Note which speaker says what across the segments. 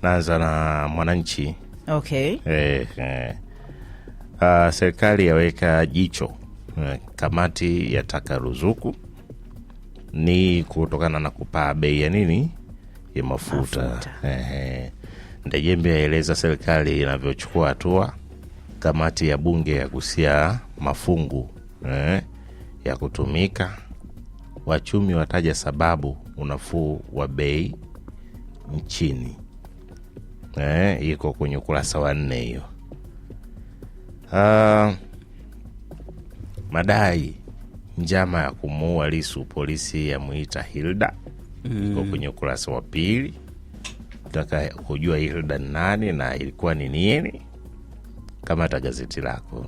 Speaker 1: Naanza na Mwananchi.
Speaker 2: Okay.
Speaker 1: Serikali yaweka jicho, kamati yataka ruzuku, ni kutokana na kupaa bei ya nini ya mafuta.
Speaker 2: Mafuta.
Speaker 1: Ndejembe aeleza serikali inavyochukua hatua. Kamati ya bunge ya gusia mafungu ya kutumika. Wachumi wataja sababu unafuu wa bei nchini. Iko kwenye ukurasa wa 4 hiyo. Madai njama ya kumuua Lissu, polisi ya muita Hilda. Iko kwenye ukurasa wa 2. Utaka kujua Hilda ni nani na ilikuwa ni nini, kama hata gazeti lako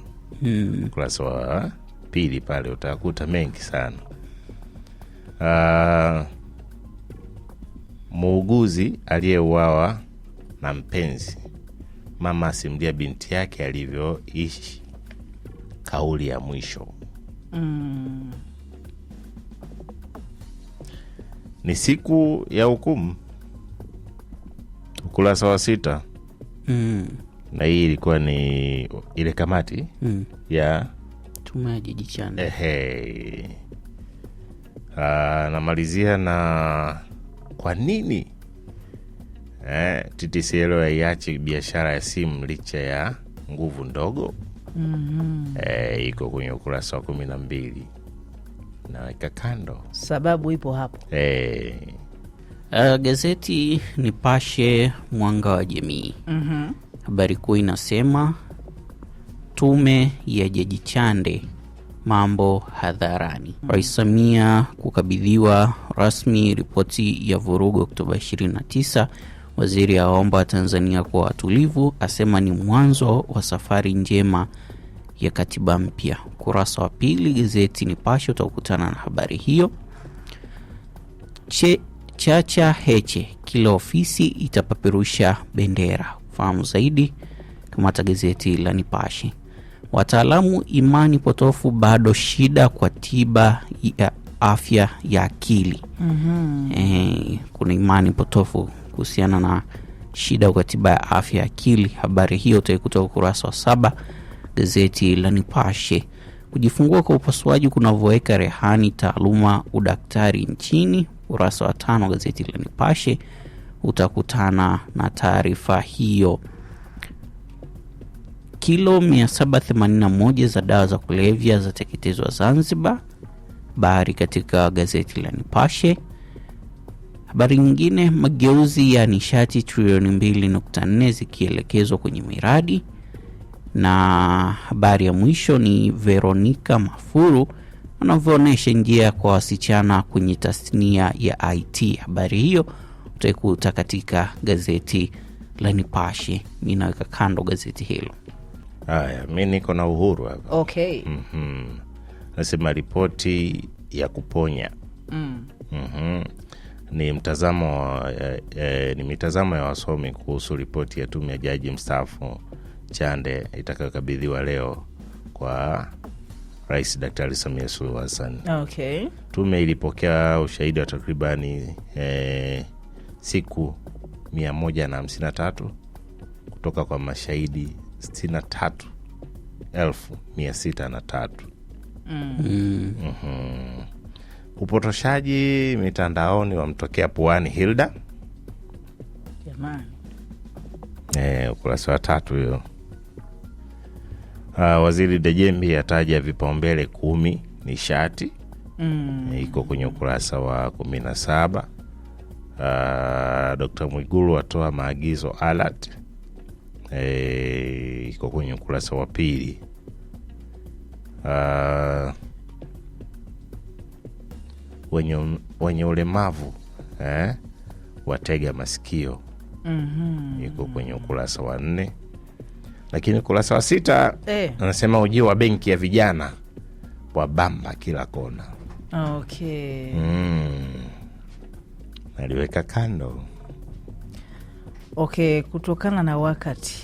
Speaker 1: ukurasa wa 2 pale utakuta mengi sana. Muuguzi aliyeuawa na mpenzi, mama asimulia binti yake alivyoishi, kauli ya mwisho. Ni siku ya hukumu, ukurasa wa 6. Na hii ilikuwa ni ile kamati ya
Speaker 3: Tume ya Jaji Chande.
Speaker 1: Namalizia na kwa nini TTCL haiachi biashara ya simu licha ya nguvu ndogo. Iko kwenye ukurasa wa 12. Naweka kando.
Speaker 2: Sababu ipo hapo.
Speaker 3: Gazeti Nipashe Mwanga wa Jamii. Habari kuu inasema tume ya Jaji Chande mambo hadharani. Rais Samia kukabidhiwa rasmi ripoti ya vurugu Oktoba 29. Waziri aomba Tanzania kuwa watulivu, asema ni mwanzo wa safari njema ya katiba mpya. Kurasa wa 2 gazeti Nipashe utakutana na habari hiyo. Chacha Heche, kila ofisi itapeperusha bendera. Fahamu zaidi kamata gazeti la Nipashe. Wataalamu imani potofu bado shida kwa tiba ya afya ya akili. Kuna imani potofu kuhusiana na shida kwa tiba ya afya ya akili. Habari hiyo utaikuta ukurasa wa 7 gazeti la Nipashe. Kujifungua kwa upasuaji kunavyoweka rehani taaluma udaktari nchini. Ukurasa wa 5 gazeti la Nipashe utakutana na taarifa hiyo. Kilo 781 za dawa za kulevya zateketezwa Zanzibar. Habari katika gazeti la Nipashe. Habari nyingine, mageuzi ya nishati trilioni 2.4 zikielekezwa kwenye miradi. Na habari ya mwisho ni Veronica Mafuru anavyoonyesha njia kwa wasichana kwenye tasnia ya IT. Habari hiyo utaikuta katika gazeti la Nipashe. Ninaweka kando gazeti hilo.
Speaker 1: Haya, mi niko na Uhuru hapa. Nasema ripoti ya kuponya. Ni ni mitazamo ya wasomi kuhusu ripoti ya tume ya jaji mstaafu Chande itakayokabidhiwa leo kwa Rais Daktari Samia Suluhu Hassan. Tume ilipokea ushahidi wa takribani siku mia moja na hamsini na tatu kutoka kwa mashahidi sitini na tatu elfu mia sita na tatu. Upotoshaji mitandaoni wamtokea puani Hilda.
Speaker 2: Jamani.
Speaker 1: Ukurasa wa 3 hiyo. Waziri Ndejembi ataja vipaumbele 10 nishati. Iko kwenye ukurasa wa 17. Dr. Mwigulu atoa maagizo alert. Iko kwenye ukurasa wa 2. Wenye ulemavu watega masikio. Iko kwenye ukurasa wa 4. Lakini ukurasa wa 6 anasema ujio wa benki ya vijana wa bamba kila kona. Naliweka kando.
Speaker 2: Kutokana na wakati.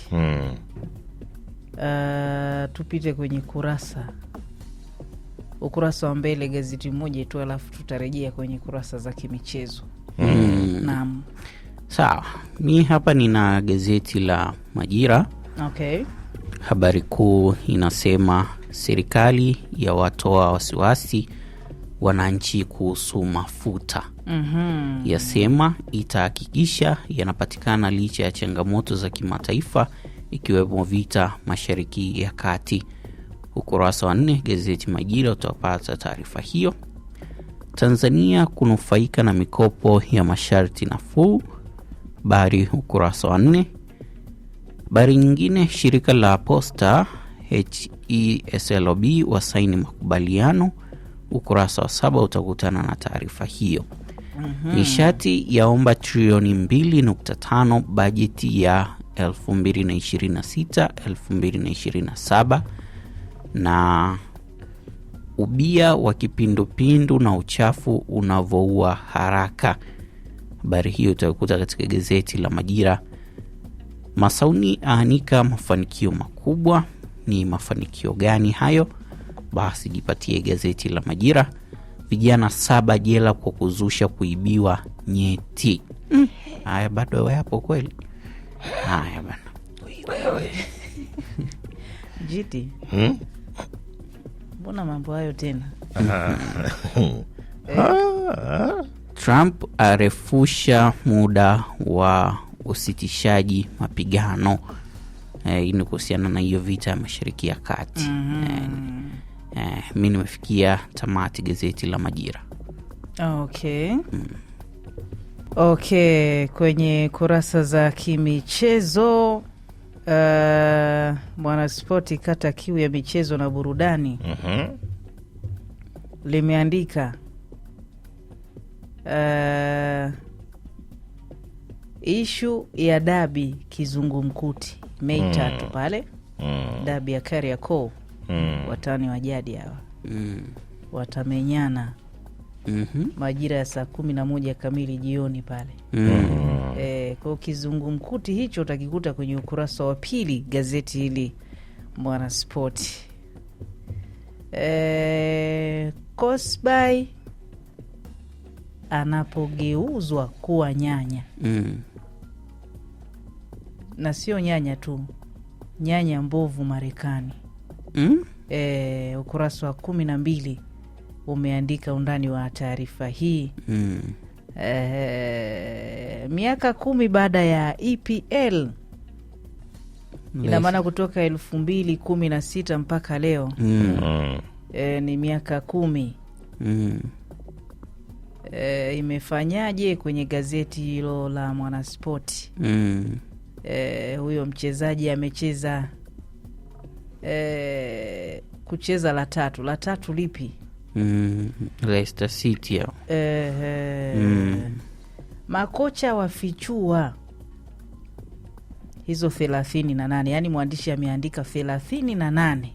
Speaker 2: Tupite kwenye kurasa. Ukurasa wa mbele gazeti moja tu, alafu tutarejea kwenye kurasa za kimichezo. Naam.
Speaker 3: Sawa, mi hapa nina gazeti la Majira.
Speaker 2: Okay.
Speaker 3: Habari kuu inasema serikali ya watoa wasiwasi wananchi kuhusu mafuta. Yasema itahakikisha yanapatikana licha ya changamoto za kimataifa ikiwemo vita Mashariki ya Kati. Ukurasa wa 4 gazeti Majira utapata taarifa hiyo. Tanzania kunufaika na mikopo ya masharti nafuu, habari ukurasa wa 4. Habari nyingine, shirika la posta HESLB wasaini makubaliano, ukurasa wa 7 utakutana na taarifa hiyo. Nishati yaomba trilioni 2.5 bajeti ya 2026 2027, na ubia wa kipindupindu na uchafu unavoua haraka. Habari hiyo utaikuta katika gazeti la Majira. Masauni aanika mafanikio makubwa. Ni mafanikio gani hayo? Basi jipatie gazeti la Majira. Vijana 7 jela kwa kuzusha kuibiwa nyeti. Haya bado yapo kweli? Haya bana.
Speaker 2: Jiti. Mbona mambo hayo tena?
Speaker 3: Trump arefusha muda wa usitishaji mapigano. Hii ni kuhusiana na hiyo vita ya Mashariki ya Kati. Mimi nimefikia tamati gazeti la Majira.
Speaker 2: Okay. Okay, kwenye kurasa za kimichezo, Mwanaspoti kata kiu ya michezo na burudani limeandika ishu ya dabi kizungumkuti Mei 3 pale. Dabi ya Kariakoo. Watani wa jadi hawa watamenyana majira ya saa 11 kamili jioni pale. Kwa kizungumkuti hicho utakikuta kwenye ukurasa wa 2 gazeti hili Mwanaspoti. Cosby anapogeuzwa kuwa nyanya. Na sio nyanya tu, nyanya mbovu Marekani. Ukurasa wa 12 umeandika undani wa taarifa hii. Miaka 10 baada ya EPL. Ina maana kutoka 2016 mpaka leo. Ni miaka 10. Imefanyaje kwenye gazeti hilo la Mwanaspoti? Huyo mchezaji amecheza kucheza la tatu. La tatu lipi?
Speaker 3: Leicester City hao.
Speaker 2: Makocha wafichua hizo 38. Yaani mwandishi ameandika 38.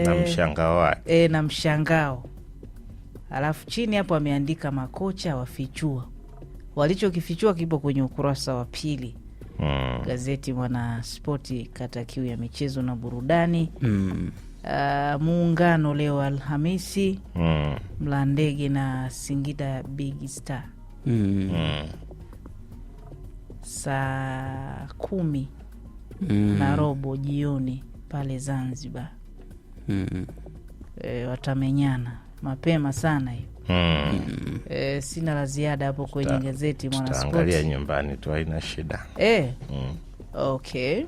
Speaker 1: Na mshangao wake.
Speaker 2: Na mshangao. Alafu chini hapo ameandika makocha wafichua. Walichokifichua kipo kwenye ukurasa wa 2. Gazeti Mwanaspoti kata kiu ya michezo na burudani. Muungano leo Alhamisi. Mlandege na Singida Big Star. Saa 10 na robo jioni pale Zanzibar. Watamenyana mapema sana hiyo. Sina la ziada hapo kwenye gazeti Mwanaspoti.
Speaker 1: Tutaangalia nyumbani tu, haina shida.
Speaker 2: Okay.